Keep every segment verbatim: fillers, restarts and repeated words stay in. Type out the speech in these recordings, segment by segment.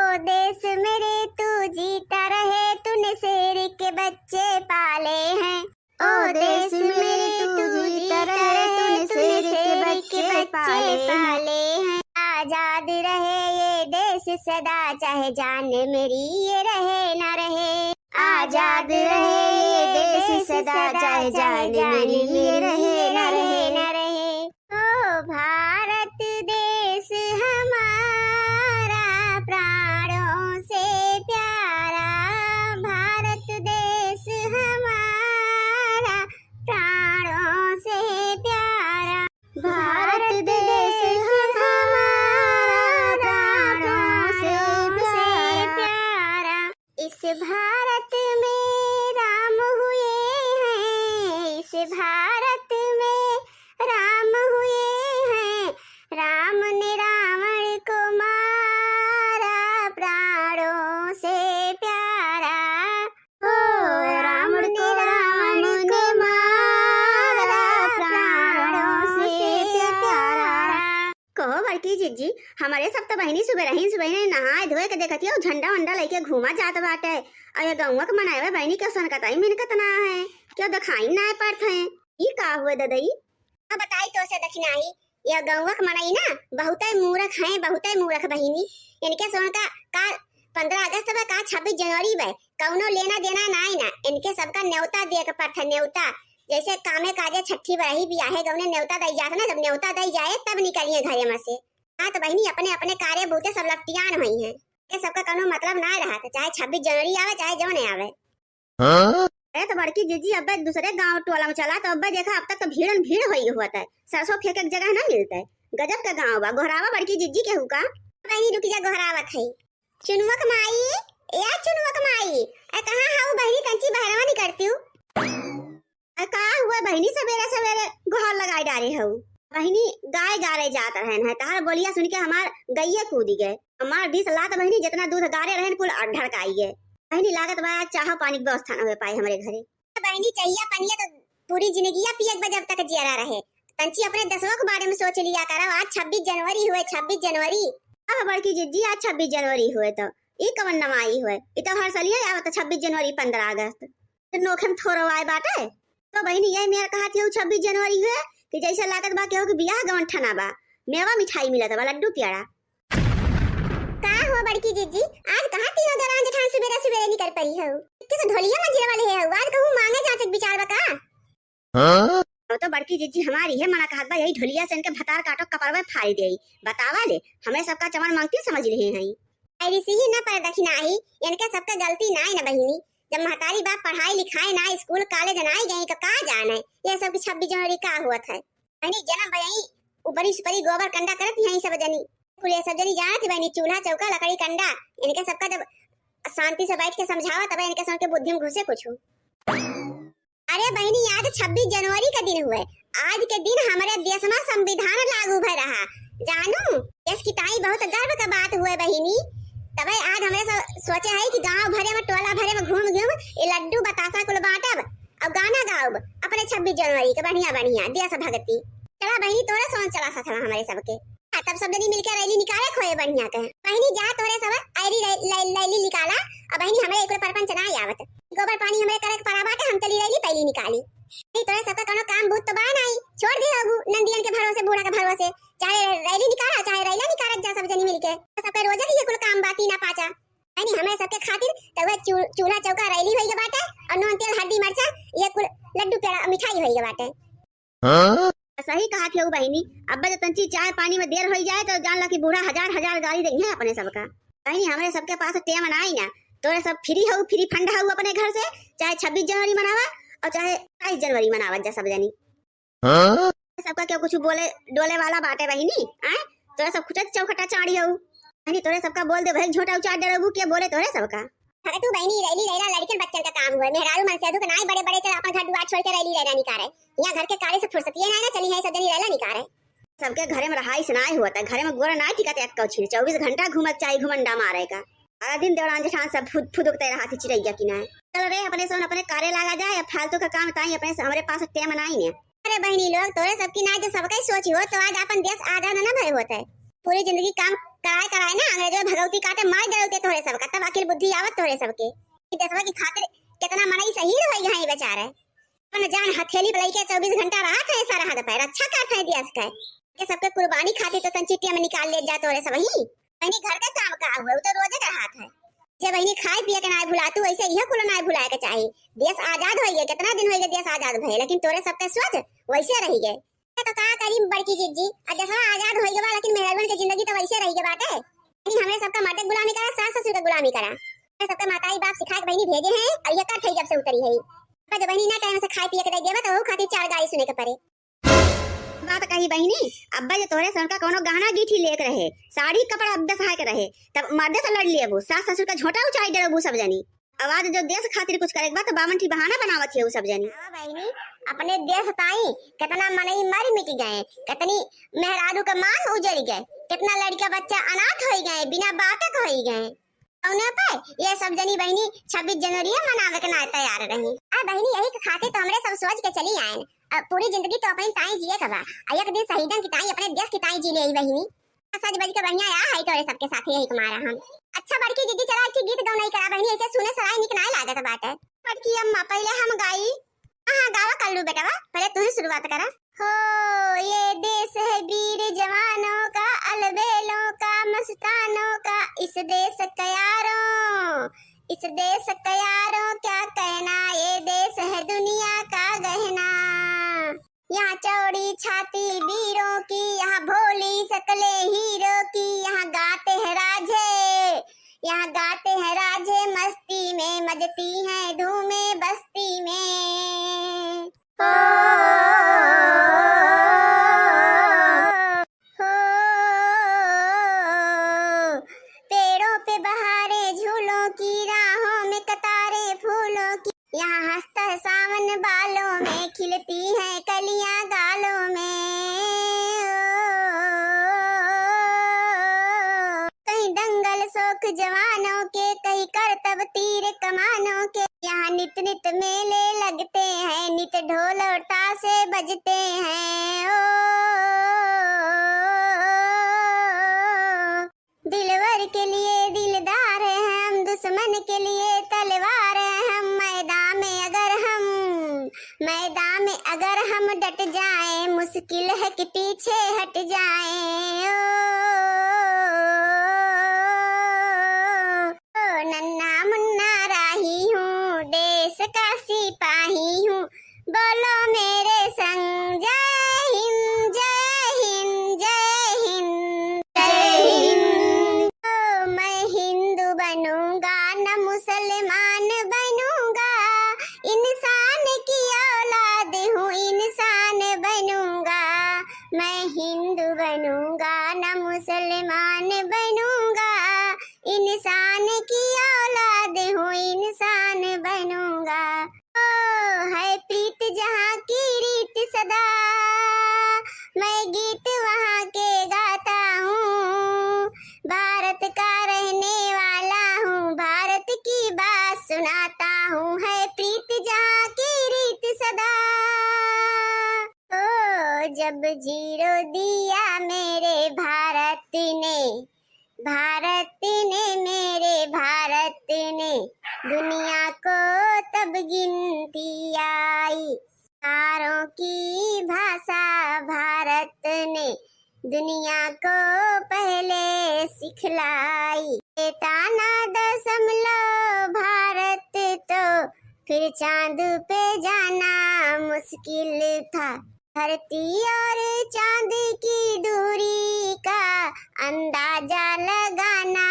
ओ देश मेरे तू जीता रहे, तूने शेर के बच्चे पाले हैं। ओ देश मेरे तू जीता रहे, तूने शेर के बच्चे पाले हैं। आजाद रहे ये देश सदा, चाहे जान मेरी ये रहे ना रहे। आजाद रहे ये देश सदा, चाहे जान मेरी ये रहे ना रहे। ओ भारत देश हमारा प्राणों से प्यारा, भारत देश हमारा प्राणों से प्यारा, भारत देश हमारा प्राणों से प्यारा। इस भारत में राम हुए हैं, इस भारत में राम हुए हैं, राम ने रावण को मारा प्राणों से प्यारा। ओ राम ने रावण को मारा प्राणों से प्यारा। कहो बड़की जिज्जी, हमरे सब त बहिनी सुबह रही, सुबह ही नहाए धोए के देखत हियो, झंडा वंडा लइके घूमा जात बाटे। अउ ये गउँवा के मनइवा बहिनी के सनकतई मिनकत ना है, केउ देखाई ना पड़त है। ई का हुए ददई? अब बताई तोसे दखिनाही, ये गउँवा के मनई ना बहुतै मूरख हैं, बहुतै मूरख बहिनी। इनके सोन का, का पन्द्रह अगस्त बा, का छब्बीस जनवरी बा, कउनो लेना देना नाई ना। इनके सबका नेवता दिए के पड़त है, नेवता। जैसे कामे काजे छठी बरही बियाहे गउने नेवता दई जात ना, जब नेवता दई जाए तब निकलिए घरे में से। हाँ तो बहिनी, अपने अपने कार्य बहुते सब लपटियान हुई हैं। ये सबका कउनो मतलब ना रहत, चाहे छब्बीस जनवरी आवे, चाहे जौने आवे। हाँ? अरे तो बड़की जिज्जी, अब्बे दूसरे गाँव टोला में चला, तो अब्बे देखा, अब तक तो भीड़न भीड़ होई हुआ था, सरसों फेंके के जगह ना मिलता है। गजब का गाँव बा। गोहरावा बड़की जिज्जी के हुका। बहिनी रुकी जा, गोहरावत है। चुनुआ क माई, ए चुनुआ क माई, ए कहाँ हऊ बहिनी, तंची बहरवा निकरती हूँ। ए का हुआ बहिनी, सवेरे सवेरे गोहर लगाई डारे हऊ। बहिनी गाय गारे जात रहन है, तहार बोलिया सुन के हमार गइये कूदी गए। हमार दिस लात बहिनी जितना दूध गारे रहन कुल ढड़काई गए। बहिनी लागत बा आज चाह पानी के व्यवस्था न हो पाए हमरे घरे। बहिनी चाहिया पनिया तो पूरी जिंदगिया पियत बा जब तक जियरा रहे। तंची अपने दसवा के बारे में सोच लिया करो, आज छब्बीस जनवरी हुए, छब्बीस जनवरी। अब बड़की जिज्जी आज छब्बीस जनवरी हुए तो ई कवन नवाई हुए? ई तो हर सलिया आवत छब्बीस जनवरी, पन्द्रह अगस्त। तो नोखे में थोरो आए बाटे। तो बहिनी, यही मेर कहत हऊ छब्बीस जनवरी हुए कि जैसे लागत बा केहू के बियाह गवन ठना बा, मेवा मिठाई मिलत बा, लड्डू पेड़ा। का हो बड़की जिज्जी, आज कहाँ तीनों दरान जेठान सुबेरे सुबेरे निकर पड़ी हऊ? किस ढोलिया मजिरा वाले है हऊ? आज कहूँ मांगे जांचे के विचार बा का? हाँ? अब तो बड़की जिज्जी हमारी है मना कहत बा, यही ढोलिया से इनके भतार काटो कपड़वे फाड़ी देई। बतावा ले, हमरे सबका चमन मांगती समझ लिहे हैं। अरे सिही न पर दखिनाही, इनके सबका गलती नाई न बहिनी। जब महतारी बाप पढ़ाई लिखाई ना, स्कूल कॉलेज नाई गई तो का जाने ये सब की छब्बीस जनवरी का हुआ था। बहिनी जन्म भयई ऊपरी सुपरी गोबर कंडा करत यही सब जनी। कुल ये सब जनी जानत बहिनी, चूल्हा चौका लकड़ी कंडा, इनके सबका जब शांति से बैठ के समझावा तब इनके सबके बुद्धि में घुसे कुछ। अरे बहिनी, आज छब्बीस जनवरी का दिन हुए। आज के दिन हमरे देश में संविधान लागू भय रहा। जानू, देश की ताई बहुत गर्व का बात हुए बहिनी। तबे आज हमरे सब सोचे है कि गांव भरे में, टोला भरे में घूम घूम ये लड्डू बतासा कुल बांटब और गाना गाउब अपने छब्बीस जनवरी के बढ़िया बढ़िया देशभक्ति। चला बहिनी, तोरे सोन चला साथ में हमरे सबके। आ, तब सब जनी मिलके रैली निकाले खोए बढ़िया के। बहिनी जा तोरे सब ऐरी रै-, लै-, रैली निकाला। अब बहिनी हमरे एको परपंच ना आवत। गोबर पानी हमरे करे के पड़ा बाटे, हम चली रैली पहली निकाली। नहीं तोरे सबका कोनो काम बूत तो बा नाई, छोड़ दे हबू नंदियन के भरोसे, बूढ़ा के भरोसे। चाहे रैली निकाला, चाहे रैला निकालत जा सब जनी मिलके। सबके रोजे के ये कुल काम बा, तीना पाचा। बहिनी हमरे सबके खातिर तो वह चू-, चूल्हा चौका रैली होई के बाटे और नून तेल हल्दी मरचा ये कुल लड्डू पेड़ा मिठाई होई के बाटे। हाँ? सही कहत हऊ बहिनी, अब्बे तो तंची चाय पानी में देर होई जाए तो जान ला कि बूढ़ा हजार हजार गाली देइहैं अपने सबका। बहिनी हमरे सबके पास टेम नाई ना, तोरे सब फ्री हऊ, फ्री फंड हऊ अपने घर से, चाहे छब्बीस जनवरी मनावा और चाहे बाईस जनवरी मनावा जा सब जनी। हाँ? सबका क्यों कुछ बोले डोले वाला बाटे बहिनी, आए? तोरे सब खुचत चौखटा चाड़ी हऊ। बहिनी तोरे सबका बोल दे भाई झोटा उचार डरबू के बोले तोरे सबका। अरे तू बहिनी रैली रैला लड़कन बच्चन का काम हुए, मेहरारू मन से अधुक नाई बड़े बड़े चल अपन घर दुआर छोड़ के रैली रैला निकारे। यहाँ घर के कार्य से फुर्सतिये नाई ना चली है सब जनी रैला निकारे। सबके घरे में रहाइश नाई होता, घरे में गोड़ नाई टिकत एक कौछी, चउबीस घंटा घूमत चाही घुमंडा मारे का। सारा दिन देवरान जेठान सब फुद फुदुकते रहा थी चिड़ैया की नाई। चल रे अपने सोन अपने कार्य लागा जाए, अब फालतू का काम ताई अपने से, हमरे पास टेम नाई ने। अरे बहिनी लोग तोरे सबकी नाई जो सबका ही सोची हो तो आज अपन देश आजाद ना भय होता है। पूरी जिंदगी काम कराए कराए ना अंग्रेजवा भगौती काटे मार डरौते तोहरे सबका, तब अकिल बुद्धि आवत तोहरे सबके। ई देशवा की खातिर केतना मनई शहीद होइ गए हैं बेचारे। अपन जान हथेली पे लइके चउबीस घंटा रहत है सरहद पे, रक्षा करत है देश के। ये सबके कुर्बानी खातिर तो तन चिट्टिया में निकाल ले जा तोहरे सबही। बहिनी घर के काम का हुआ, उ तो रोजे का हाथ है। जे बहिनी खाए पिए के नाय भुलातू, वैसे इहे कुल नाय भुलाए के चाही। देश आजाद होइ गए, केतना दिन होइ गए देश आजाद भए, लेकिन तोहरे सबके सोच वैसे रहि गए। तो का करी बड़की जिज्जी, अब देशवा आजाद होइ गवा, लेकिन मेहरारुअन के जिंदगी तो वैसे रहि गए बाटे। बहिनी, हमरे सबका मर्द के गुलामी करा, सास ससुर के गुलामी करा। हमरे सबके माताई बाप सिखा के बहिनी भेजे हैं, और ये कर थई जब से उतरी है। पर जब बहिनी ना टाइम से खाए पिए के दे देवा, तो वहू खातिर चार गाली सुने के पड़े। बात कही बहिनी, अब्बा जो तोहरे सन का कोनो गहना गीठी लेके रहे, साड़ी कपड़ा अब्बे सहाय के रहे, तब मर्दे से लड़ लेबू, सास ससुर का झोंटा उचाई डरबू सब जनी। आवाज जो देश खातिर कुछ करे के बा, तो बावन ठी बहाना बनावत है उ सब जनी। हाँ बहिनी, अपने देश ताई कितना मनई मर मिट गए, कितनी मेहरारू का मान उजर गए, कितना लड़का बच्चा अनाथ होइ गए, बिना बापे के होइ गए। कौने पे ये सब जनी बहिनी छब्बीस जनवरी मनावे के ना तैयार रही। आ बहिनी, यही के खातिर तो हमरे सब सोच के चली आए। अब पूरी जिंदगी तो अपनी ताई जिए के बा, आ एक दिन शहीदन की ताई अपने देश की ताई जी ले आई बहिनी। सज बज के बढ़िया आ है तोरे सबके साथे यही के मारा हम। अच्छा बड़की दीदी, चला एक ठे गीत गौनाई करा बहिनी, ऐसे सुने सराय निक नाय लागत बाटे। बड़की अम्मा पहले हम गाई। हाँ, हाँ, गावा कल्लू बेटवा, पहले तू ही शुरुआत करा। हो, ये देश है वीर जवानों का, अलबेलों का, मस्तानों का, इस देश का यारों, इस देश का यारों क्या कहना, ये देश है दुनिया का गहना। यहाँ चौड़ी छाती वीरों की, यहाँ भोली शक्लें हीरो की, यहाँ गाते हैं राजे, यहाँ गाते हैं राजे मस्ती में, मचती हैं धूमें बस्ती में। हो, हो, पेड़ों पे बहारें झूलों की, राहों में कतारें फूलों की, यहाँ हंसता है सावन बालों में, खिलती हैं कलियां गालों में। ओ, कहीं दंगल शौक जवानों के, कहीं करतब तीर कमानों के। यहाँ नित नित मेले लगते हैं, नित ढोल और ताशे बजते हैं। ओ, दिलवर के लिए दिलदार हैं हम, दुश्मन के लिए तलवार हैं हम। मैदान में अगर हम, मैदान में अगर हम डट जाएं, मुश्किल है कि पीछे हट जाएं। ओ, ओ, नन्ना मुन्ना राही हूँ, देश का सिपाही हूँ, बोलो मेरे संग, जय हिंद, जय हिंद, जय हिंद, जय हिंद। ओ, मैं हिंदू बनूंगा, न मुसलमान बनूंगा, इंसान की औलाद हूँ, इंसान बनूंगा। मैं हिंदू बनूंगा, न मुसलमान बनूंगा, इंसान की औलाद हूँ, इंसान बनूंगा। ओ, है प्रीत जहाँ की रीत सदा, मैं गीत वहाँ के गाता हूँ। भारत का रहने वाला हूँ, भारत की बात सुनाता हूँ। है प्रीत जहाँ की रीत सदा। ओ, जब जीरो दिया मेरे भारत ने, भारत ने, मेरे भारत ने, दुनिया को तब गिनती आई। तारों की भाषा भारत ने, दुनिया को पहले सिखलाई। ये ताना दशमलव भारत तो, फिर चांद पे जाना मुश्किल था। धरती और चांद की दूरी का अंदाजा लगाना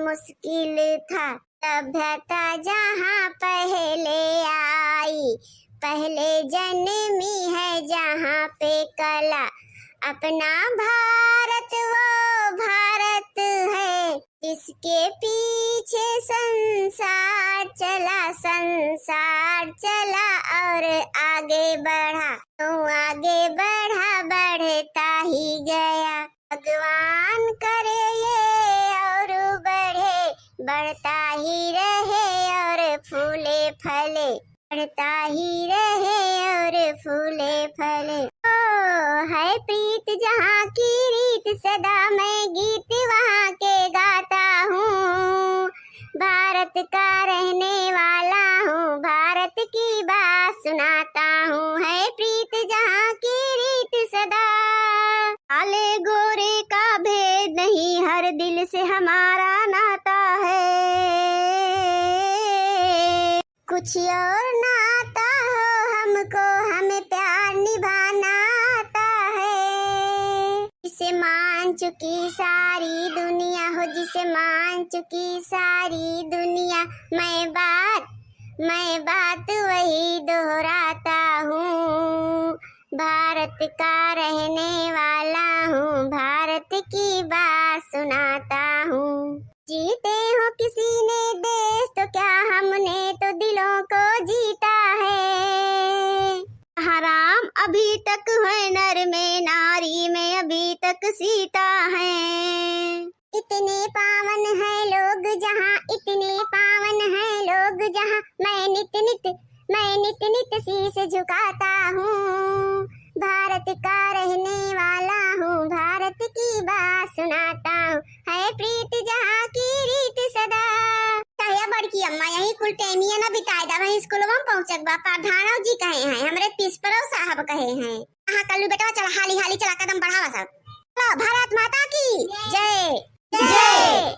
मुश्किल था। सभ्यता जहाँ पहले आई, पहले जन्मी है जहाँ पे कला। अपना भारत वो भारत है, जिसके पीछे संसार चला, संसार चला और आगे बढ़ा। तो आगे बढ़ा, बढ़ता ही गया। भगवान करे ये और बढ़े, बढ़ता ही रहे और फूले फले, बढ़ता ही रहे और फूले फले। ओ, है प्रीत जहाँ की रीत सदा, मैं गीत वहाँ भारत का रहने वाला हूँ, भारत की बात सुनाता हूँ, है प्रीत जहाँ की रीत सदा। काले गोरे का भेद नहीं, हर दिल से हमारा नाता है। कुछ और ना आता हो हमको, हमें प्यार निभाना आता है। जिसे मान चुकी सारी दुनिया हो, जिसे मान चुकी सारी दुनिया, मैं बात, मैं बात वही दोहराता हूँ। भारत का रहने वाला हूँ, भारत की बात सुनाता हूँ। जीते हो किसी ने देश तो क्या, हमने तो दिलों को जीता है। हराम अभी तक है नर में, नारी में अभी तक सीता है। इतने पावन हैं लोग जहाँ, इतने पावन हैं लोग जहाँ, मैं नित नित, मैं नित नित शीश झुकाता हूँ। भारत का रहने वाला हूँ, भारत की बात सुनाता हूँ, है प्रीत जहाँ की रीत सदा। कहे बड़की अम्मा, यही कुल टेमिया न बिताए दा, वहीं स्कूलवा में पहुँचक बा, प्रधानव जी कहे हैं, हमरे प्रिंसिपलो साहब कहे हैं। हाँ कल्लू बेटवा, चला हाली हाली चला, कदम बढ़ावा सब। चलो, भारत माता की जय। जय।